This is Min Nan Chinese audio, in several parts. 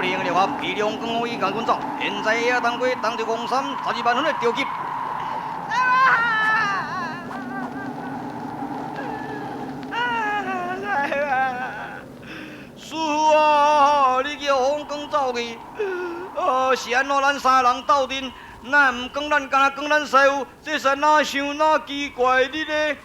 不灵的话，比梁光风伊赶紧走。现在野当归当着黄山12万分的着急。师父啊，你叫风光走去，是按怎？咱三个人斗阵，哪毋讲咱，敢若讲咱师父？这是哪想哪奇怪你咧？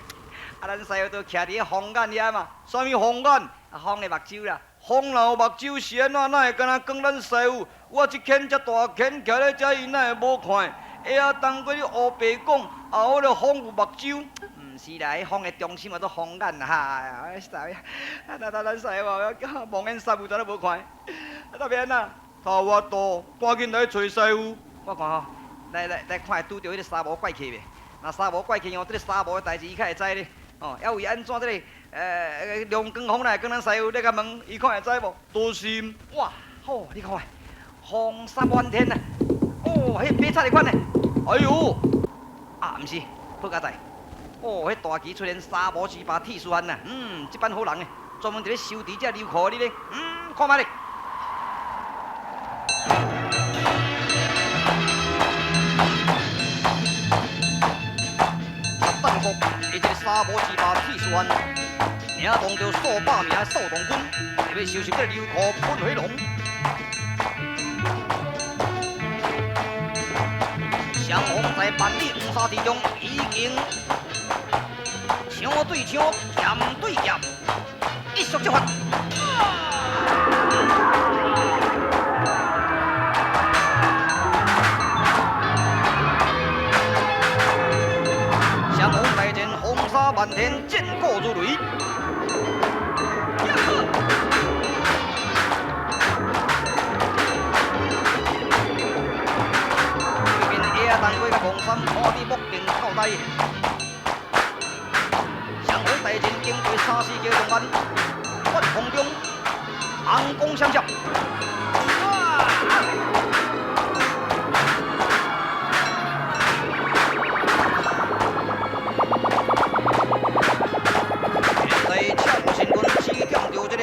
啊，咱师父都徛伫风眼遐嘛，啥物风眼？啊，风的目睭啦。风若有目睭是按怎？哪会敢若讲咱师父？我这牵遮大牵徛咧遮，伊哪会无看？会啊，当过你乌白讲，啊，我著风有目睭。毋是啦，彼风的中心叫做风眼啦，哈！实在，啊，咱咱师父，望眼三有阵都无看。啊，特别按怎？头我多，赶紧来揣师父。我看吼，来来来，看会拄著彼个沙无怪客袂？若沙无怪客哦，这个沙无的代志伊较会知咧。哦，犹为按怎这个梁光风来跟咱师父咧共问，伊看会知无？多心。哇，好，你看，风沙满天啊！哦，彼白贼的款呢？哎哟，啊，毋是，好佳哉。哦，彼大旗出现沙无之霸铁丝汉呐，这班好人呢，专门伫咧收持这流库的咧，看觅咧。十国的这个沙无之霸铁丝汉，领动著数百名的扫荡军，欲要收拾这个流库喷火龙。双方在万里黄沙之中，已经枪对枪，剑对剑，一触即发。双方大战，风沙漫天，战鼓如雷。当归佮黄衫看得目瞪口呆，双方大战经过三四个动案，半空中红光闪闪。现在赤木神军指点著这个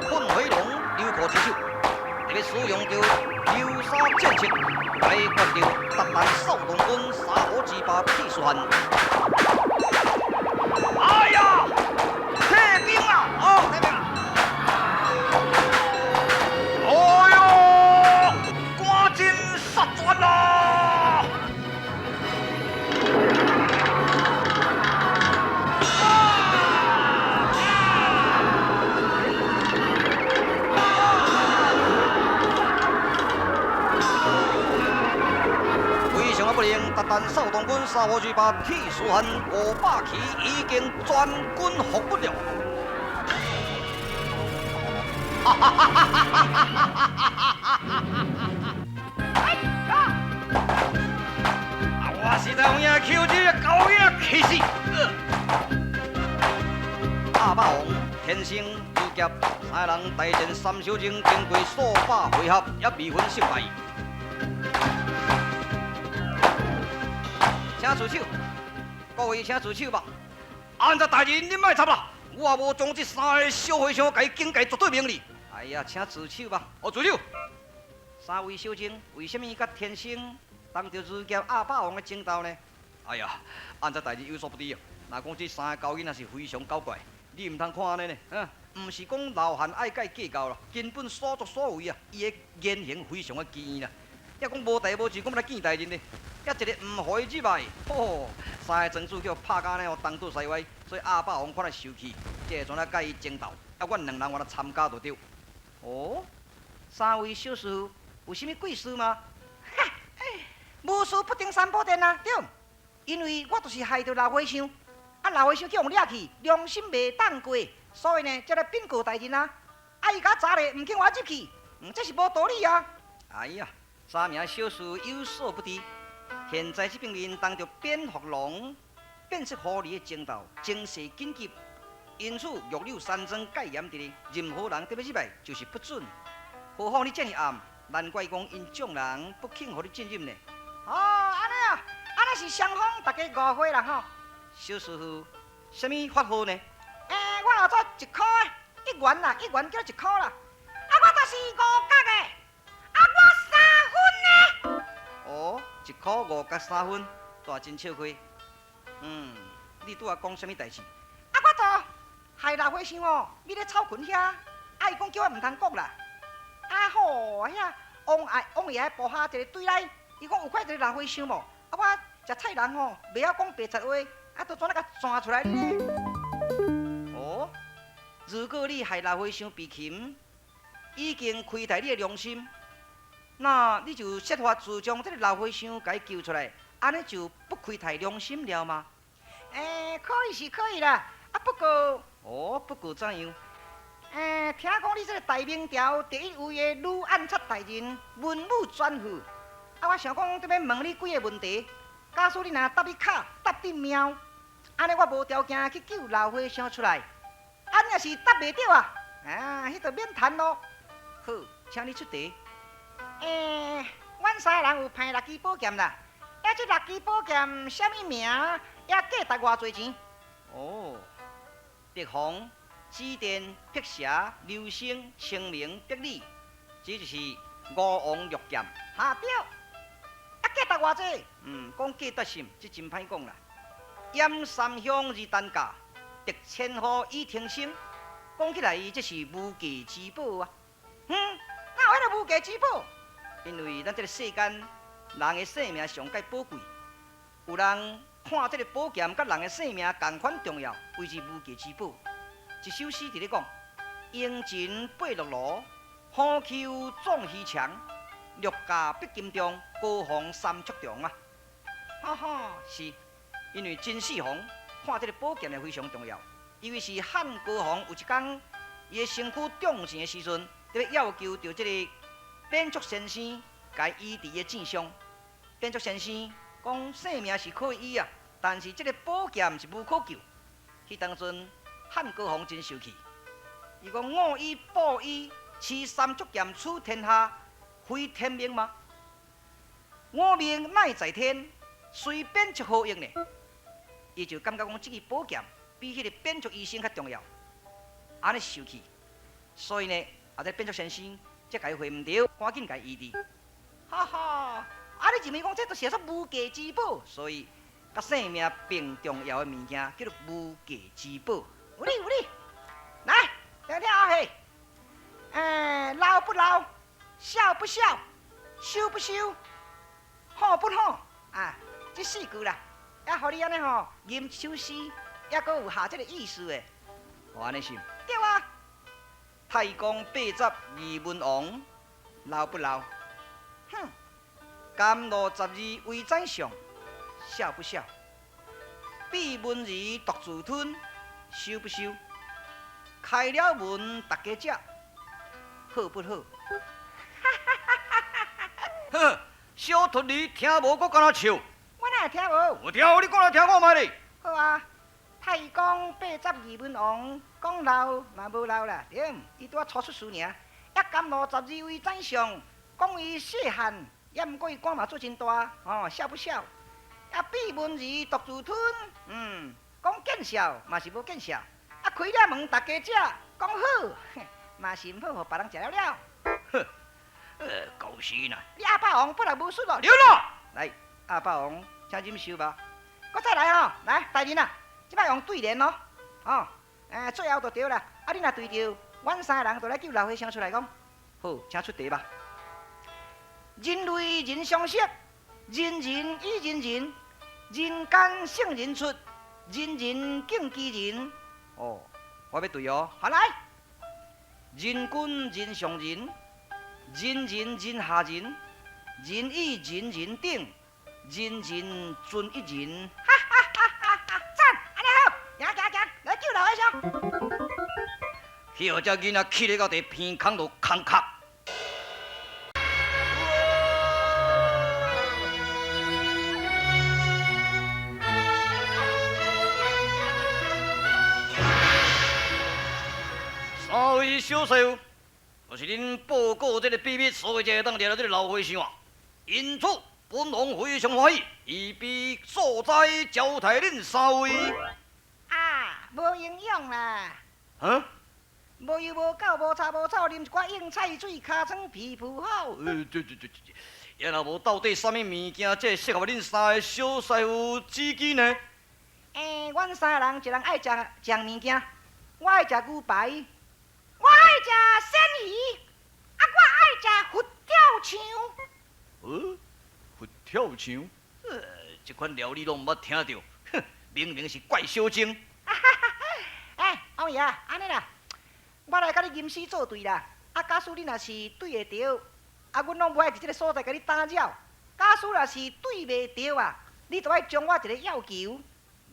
喷火龙刘库之手，特别使用著流沙剑术来决定达旦扫荡军沙虎之霸铁丝汉。哎呀，退兵啊！哦，退兵！哎呦，赶紧杀绝啦！不灵，达旦扫荡军沙虎之霸铁丝汉500骑已经全军覆没了。哈哈哈哈哈哈！我实在有影，求这个狗仔气死！鸭霸王天生如剑，三个人大战三小钟，经过数百回合，也未分胜败。请住手，各位请住手吧。按怎大人，你莫插啦，我也无将这三个小和尚共伊警戒绝对明理。哎呀，请住手吧。哦，住手。三位小精，为什么佮天生当著如剑鸭霸王的争斗呢？哎呀，按怎大人有所不知啊。若讲这三个狗囡仔是非常搞怪，你毋通看按呢呢，毋是讲老汉爱佮伊计较啦，根本所作所为啊，伊的言行非常的奇啦。抑讲无代无志，讲欲来见大人呢？抑一个毋予伊入来，吼！三个庄主叫拍甲按呢，东倒西歪，所以鸭霸王看了生气，这个阵来佮伊争斗，啊，阮两人原来参加就对。哦，三位小师父有啥物贵事吗？哈，无事不登三宝殿啊，对。因为我就是害著老和尚，啊，老和尚叫予掠去，良心袂当过，所以呢，才来禀告大人啊。啊，伊共我查咧，毋肯予我入去，这是无道理啊。哎呀，三名小师有所不知。现在这边面当著蝙蝠龙、变色狐狸的争斗，情势紧急，因此玉柳山庄戒严伫咧，任何人得欲入来就是不准。何况你这么暗，难怪讲𪜶众人不肯予你进入呢。哦，按呢啊，按呢是双方大家误会啦吼。小师父，啥物法号呢？我老早一箍，1元啦，1元叫一箍啦。啊，我就是5角的。哦，1箍5角3分，大真笑亏。嗯，你拄仔講啥物代志？啊，我就害老和尚哦，覕咧草墘遐，啊，伊講叫我毋通講啦。啊吼，遐王爺王爺部下一个對來，伊講有看一个老和尚無？啊，我食菜人吼，袂曉講白賊話，啊，都怎啊共鑽出來呢？哦，如果你害老和尚被擒，已經虧待你的良心，那你就設法自將這个老和尚共伊救出來，按呢就不虧待良心了嗎？欸，可以是可以啦，啊不過，哦，不過怎樣？欸，聽講你這个大明朝第一位的女按察大人文武專副，啊，我想講欲問你幾个問題，假使你若答得巧，答得妙，按呢我無條件去救老和尚出來，按若是答袂著啊，啊，彼就免談囉。好，請你出題。欸，阮三个人有歹六支寶劍啦，啊，這六支寶劍啥物名？也價值偌濟錢？哦，白虹、紫電、碧霞、流星、清明、碧女，這就是五王六劍。哈對，啊，價值偌濟？嗯，講價值是，這真歹講啦。掩三鄉而單價，得千戶以聽聲。講起來，這是無價之寶啊！嗯，哪有彼个無價之寶？因為咱這个世間人的性命上蓋寶貴，有人看這个寶劍佮人的性命仝款重要，謂之無價之寶。一首詩佇咧講：英秦八落羅，虎丘壯魚腸，六甲必金中，高皇三尺長啊！哈哈，是因為秦始皇看這个寶劍也非常重要，因為是漢高皇有一工，伊的身軀中箭的時陣，特別要求著這个扁鵲先生共伊醫治的箭傷。扁鵲先生講性命是可以醫啊，但是這个寶劍是無可救。彼當陣漢高皇真生氣，伊講我以布衣持三尺劍取天下，非天命嗎？我命乃在天，隨扁鵲何用呢？伊就感覺講這支寶劍比彼個扁鵲醫生較重要，按呢生氣，所以呢，啊，這扁鵲先生才共伊回毋著，趕緊共伊醫治。哈哈，啊，你認為講這就是說無價之寶，所以佮性命並重要的物件叫做無價之寶。有理有理，來，聽聽阿戲。欸，老不老，少不少，羞不羞，好不好？啊，這四句啦，也予你按呢吼，吟首詩，猶閣有下這个意思的。哦，按呢是。對啊。太公80二文王，老不老？哼。甘露十二為宰相，痟不痟？閉門兒獨自吞，羞不羞？開了門大家食，好不好？呵，小徒兒聽無閣敢若笑？我哪會聽無？我聽無，你講來聽看覓咧？好啊，太公82文王，講老嘛無老啦，對，伊拄仔初出世爾。一甘露十二位宰相，講伊細漢，也毋過伊官嘛做真大，哦，痟不痟？啊，閉門兒獨自吞，嗯，講見笑嘛是無見笑。啊，開了門大家食，講好，嘛是毋好，予別人食了了。哼，狗屎啦！你鴨霸王本來無輸咯。對啦，來，鴨霸王，請忍受吧。閣再來吼，來大人啊，這擺用對聯咯，哦，欸，最後就對啦。啊，你若對著，阮三个人就來救老和尚出來講。好，請出題吧。人類人相識，人人與人人，人間聖人出，人人敬其人。哦，我欲對哦。好來，人君人上人，人人人下人，人與人人等，人人尊一人。哈哈哈哈哈！讚，按呢好，行行行，來救老和尚。去予這囡仔氣得到佇鼻孔都空殼。三位小师傅，就是恁報告這个秘密，所以才會當掠著這个老和尚啊。因此，本王非常歡喜，以備素齋招待恁三位。啊，無營養啦。啊？無無油無膠無茶無草，啉一寡硬菜水，尻川皮膚好。對對對對對，也若無到底啥物物件，這適合恁三個小師傅指見呢？阮三個人一人愛食一項物件，我愛食牛排，我愛食鱔魚，啊，我愛食佛跳牆。佛跳牆？這款料理攏毋捌聽著，哼，明明是怪小精。王爺，按呢啦，我來佮你吟詩作對啦。啊，假使你若是對會著，啊，阮攏無愛佇這个所在共你打擾。假使若是對袂著啊，你就愛將我一个要求。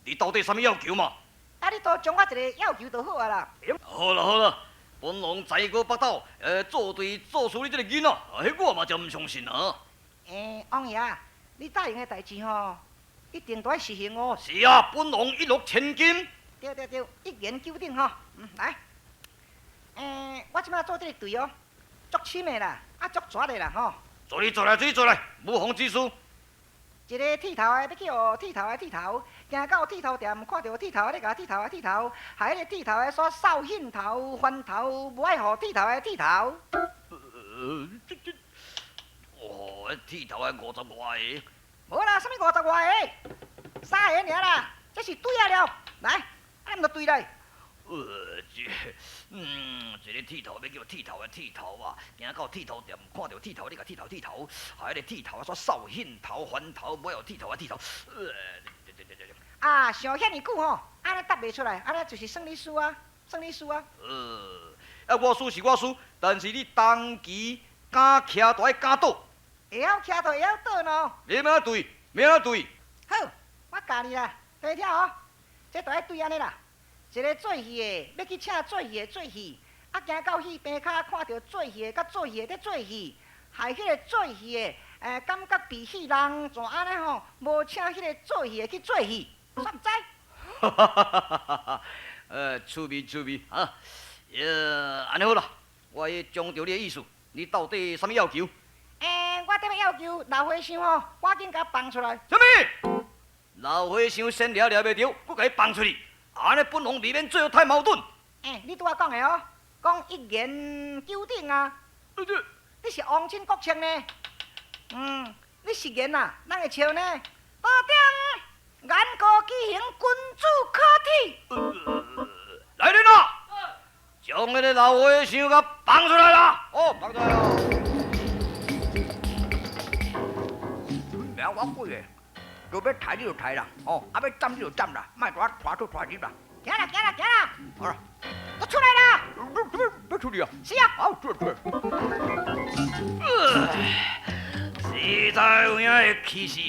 你到底啥物要求嘛？啊，你都將我一个要求就好啊啦。好啦好啦，本王才高八斗，做對做輸你這个囡仔，彼我嘛真毋相信啊。王爺，你答應的代誌吼，一定都愛實行哦。是啊，本王一諾千金。對對對，一言九鼎吼。來，我這擺做這个對哦，足深的啦，啊，足絕的啦吼。做你做來，做你做來，無妨之事。一个剃頭的欲去予剃頭的剃頭，行到剃頭店，看著剃頭的咧共剃頭的剃頭，害彼个剃頭的煞掃興頭翻頭，無愛予剃頭的剃頭。這這，哦，剃頭的五十外个。無啦，啥物五十外个？三个爾啦，這是對啊了。來，啊，毋著對來。這，一个剃头欲叫剃头的剃头啊，行到剃头店，看著剃头咧共剃头剃头，害彼个剃头啊煞扫兴头翻头，无爱予剃头的剃头。对对对对。啊，想遐爾久吼，按呢答袂出來，按呢就是算你輸啊，算你輸啊。啊，我輸是我輸，但是你當期敢徛就愛敢倒。會曉徛就會曉倒喏。免按對，免按對。好，我教你啦，聽聽哦，這就愛對按呢啦。一个做戲的欲去請做戲的做戲，啊，行到戲棚跤，看著做戲的佮做戲的佇做戲，害彼个做戲的，感覺被戲弄，怎按呢吼？無請彼个做戲的去做戲，煞毋知。哈哈哈哈哈！趣味趣味啊！按呢好啦，我會將著你的意思，你到底啥物要求？我這欲要求老和尚吼，趕緊共我放出來。啥物？老和尚先掠掠袂著，閣共伊放出去？按呢本王未免做太矛盾。你拄仔講的哦，講一言九鼎啊。你是皇親國戚呢？你食言啊，人會笑呢。道長，言高舉行，君子可體。來人啊！將彼个老和尚共放出來啦！哦，放出來咯。命我鬼的，就欲刣你就刣啦，哦，啊欲斬你就斬啦，莫共我拖出拖入啦。行啦行啦行啦，好啦，都出來啦！欲出去啊？是啊。好，出來出來。實在有影會氣死，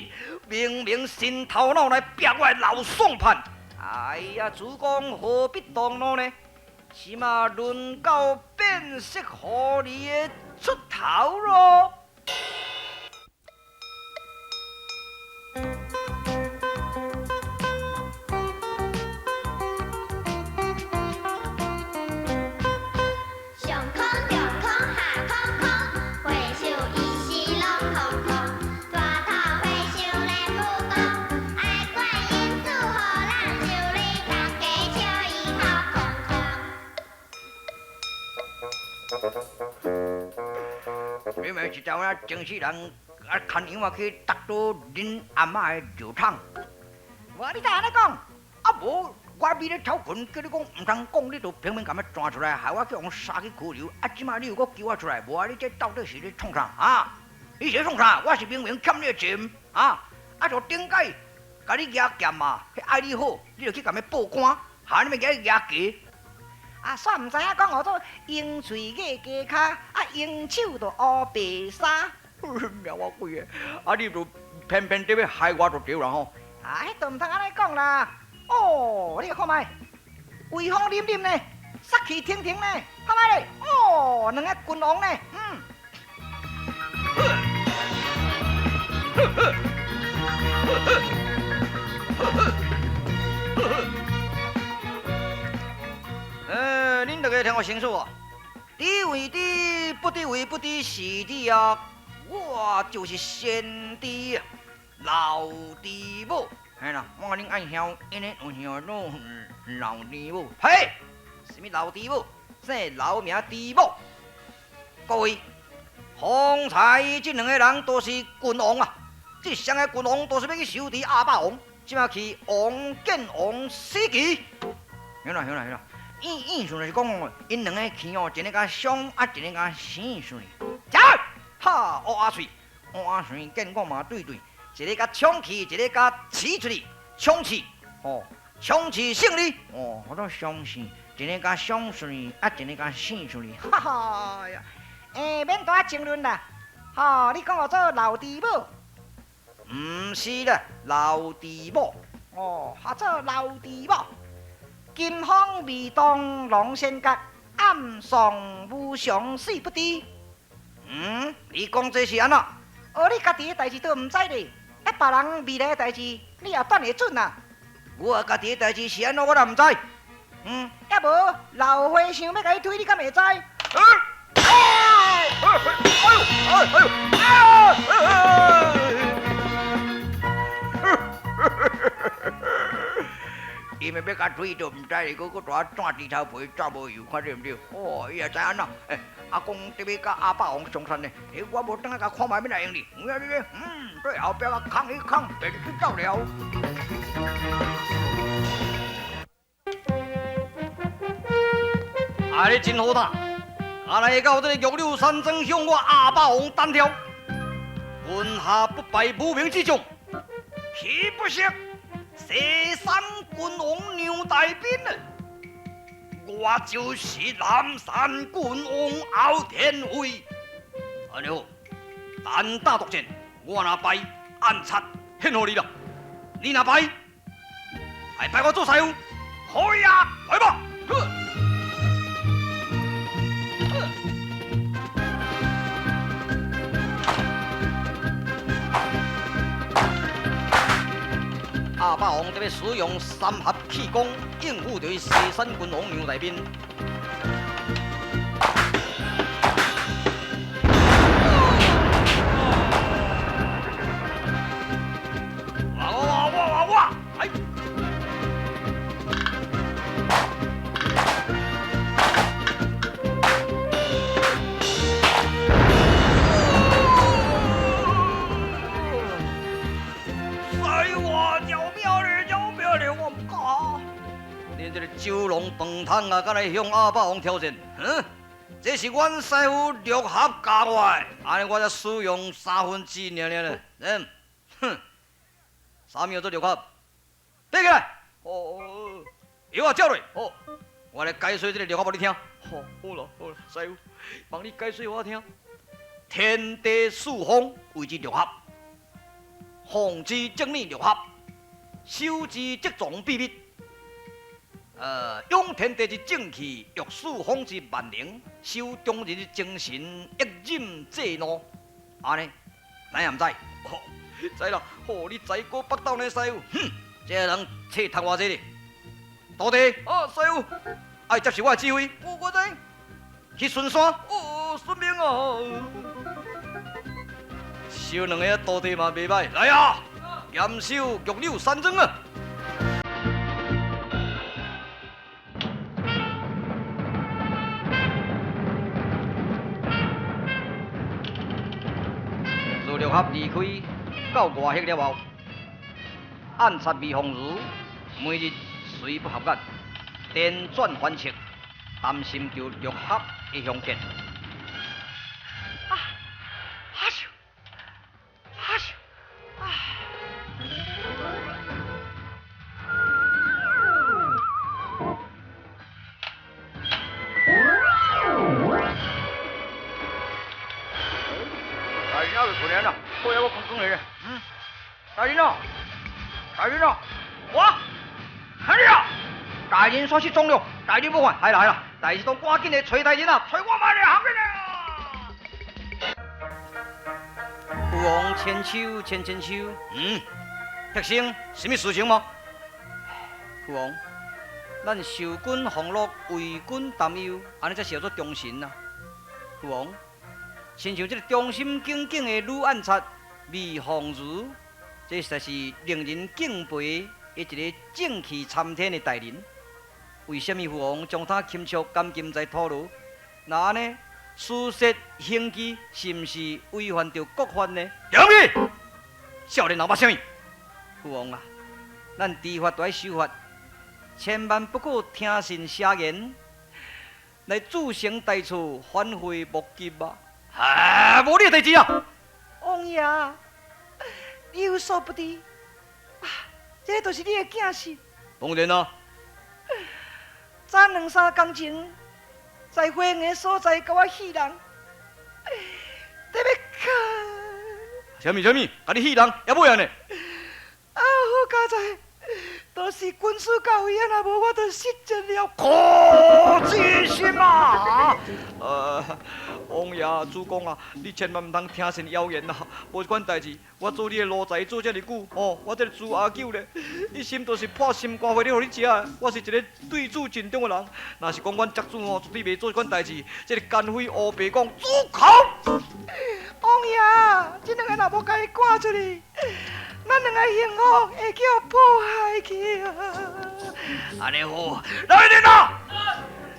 明明伸頭腦來拚我的老算盤。哎呀，主公何必動怒呢？起碼輪到變色狐狸的出頭囉。上空中空下空空，和尚伊是攏空空，大头和尚练武功，爱管因子予人修理，大家笑伊头空空。你咪是知影前世人啊，牵羊仔去搭倒恁阿嬷的尿桶。无，你才按呢講？啊無，我覕咧草裙，叫你講毋通講，你就偏偏共我傳出來，害我去予殺去拘留。啊，這擺你又閣救我出來，無啊？你這到底是咧創啥啊？你是咧創啥？我是明明欠你的錢啊！啊，就頂擺共你舉劍嘛，彼愛你好，你就去共伊報官，害你欲舉旗。啊，煞毋知影講號做鷹喙過雞跤，啊，鷹手就烏白衫。命我鬼的，啊，你就偏偏佇欲害我就對啦吼。啊，彼都毋通按呢講啦。哦，你看覓，威風凜凜呢，殺氣騰騰呢，看覓咧，哦，兩个君王呢，恁大家聽我清楚啊！知為知，不知為不知，是知啊！我就是先知啊，老知母。嘿啦，我恁愛曉，因為有曉做老知母。嘿，啥物老知母？姓刘名猪某。各位，方才这两个人都是郡王啊，这双个郡王都是欲去收治阿霸王，这马去王见王死期。行啦行啦行啦，意意思就是讲哦，𪜶两个去哦，一个共伤，啊一个共死算。食，哈，乌鸦喙，乌鸦喙见讲嘛对对，一个共抢去，一个共刺出去，抢刺，吼，抢刺胜利，哦，好多相信，一个共伤出去，啊一个共死出去，哈哈呀！欸，免大争论啦，吼，你讲号做老猪母？毋是啦，老猪母。哦，号做老猪母。金风未动龙仙阁，暗送无常死不知。嗯，你讲这是按怎？哦，你家己的代志都毋知咧，啊，别人未来的代志，你也断会准啊？我家己的代志是按怎，我也毋知。嗯，抑无老和尚欲共你推，你敢会知？哎呦！哎呦！啊！伊欲共推都毋知，阁阁大转猪头皮，走无油，看对毋对？哦，伊也知按怎？欸，阿公特欲佮阿霸王上山呢，欸，我无转来共看觅欲来用哩。有影你咧，对后壁仔空一空，便去走了。啊，你真好胆！啊，来到这个玉柳山庄，向我阿霸王单挑，军下不败无名之将，岂不是西山郡王杨大斌呢？我就是南山郡王后天威。按呢好，单打独战，我若败，暗杀献予你啦。你若败，还拜我做师傅，可以啊，来吧。阿霸王特欲使用三合气功应付著西山郡王杨大斌。哇哇哇哇哇！哎！这个九龙饭桶啊，敢来向阿霸王挑战？嗯，这是阮师父六合教我的，按呢我才使用2/3尔尔咧。嗯，哼，啥物叫做六合？爬起来！哦，药仔照落。哦，我来解说这个六合予你听。好，好啦，好啦，师父，帮你解说我听。天地四方为之六合，方之正理六合，修之则藏秘密。养天地之正气，育四方之万灵，修中人之精神，抑忍济怒。按呢，知也毋知？哦，知啦。哦，你知过北斗呢，师父？哼，这个人册读偌济咧？徒弟，哦，师父，爱接受我的指挥。我知。去巡山。哦，顺命哦。收两个徒弟嘛袂歹，来啊，严守玉柳山庄啊！自六合离开到外黑了后，暗杀魏凤如，每日虽不合眼，颠转反侧，担心著六合的凶剑。啊！哈咻！哈咻！啊！大人还未困啦，好呀，我困困去。嗯，大人哦，大人哦，我，哪里啊？大人说失踪了，大人无法，来啦来啦，大人赶紧来揣大人啊，揣我嘛来行紧啊！父王千秋千千秋，嗯，发生什么事情吗？父王，咱受君俸禄，为君担忧，按呢才是叫做忠臣啊。父王，亲像这个忠心耿耿的女暗杀魏凤如，这实在是令人敬佩的一个正气参天的大人。為啥物父王將他禽畜監禁在土牢？若按呢，私設刑具是毋是違反著國法呢？對毋？少年人捌啥物？父王啊，咱知法就愛守法，千萬不可聽信邪言，來鑄成大錯，反悔莫及啊！啊，無你的代誌啊！王爺，你有所不知，啊，這個就是你的囝婿。當然啦。早兩三工前，在花園的所在共我戲人，特欲看。啥物啥物？共你戲人，猶尾按呢？啊，好佳哉，都是軍師教诲啊，若無我就失職了。可這心啊！王爺、主公啊，你千萬毋通聽信謠言啊！無這款代誌，我做你的奴才做遮爾久，哦，我這個朱阿九咧，一心都是破心肝血咧予你食的。我是一個對主盡忠的人，若是講阮叔子吼，絕對袂做這款代誌。這個奸匪烏白講，住口！王爺，這兩个若無共伊趕出去，咱兩个幸福會叫破壞去啊！按呢好，來人啊！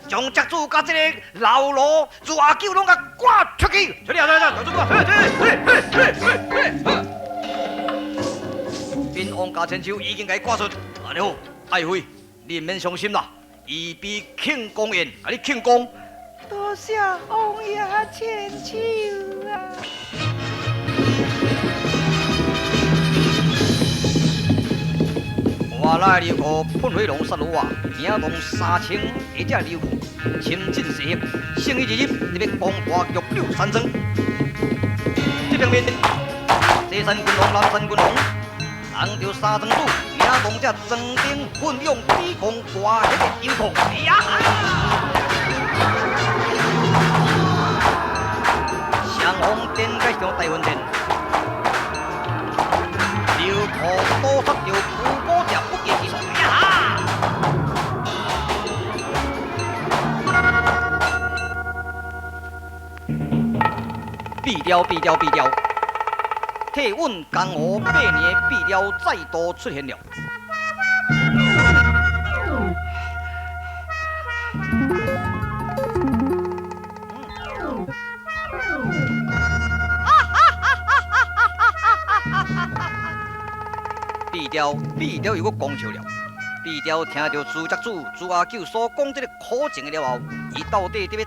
將叔子佮這个老奴朱阿九攏共趕出去！出去啊！出去！出去！邊王佮千秋已經共伊趕出，按呢好，愛妃，你毋免傷心啦，預備慶功宴，共你慶功。多謝王爺千秋啊！我來劉庫噴火龍殺羅啊，驚動3000下只劉庫，深進西域，勝利之日，你欲攻破玉柳山莊。這邊面，西山君王、南山君王，人著三莊主，驚動這莊丁奮勇抵抗外彼个劉庫。呀！雙方展開場大混戰，劉庫堵殺著蒲高者不計其數。呀！毙掉，毙掉，毙掉！退稳江湖8年的毙掉再度出現了。毙掉，毙掉，又閣講笑了。毙掉聽著朱叔子、朱阿九所講這个苦情了後，伊到底佇欲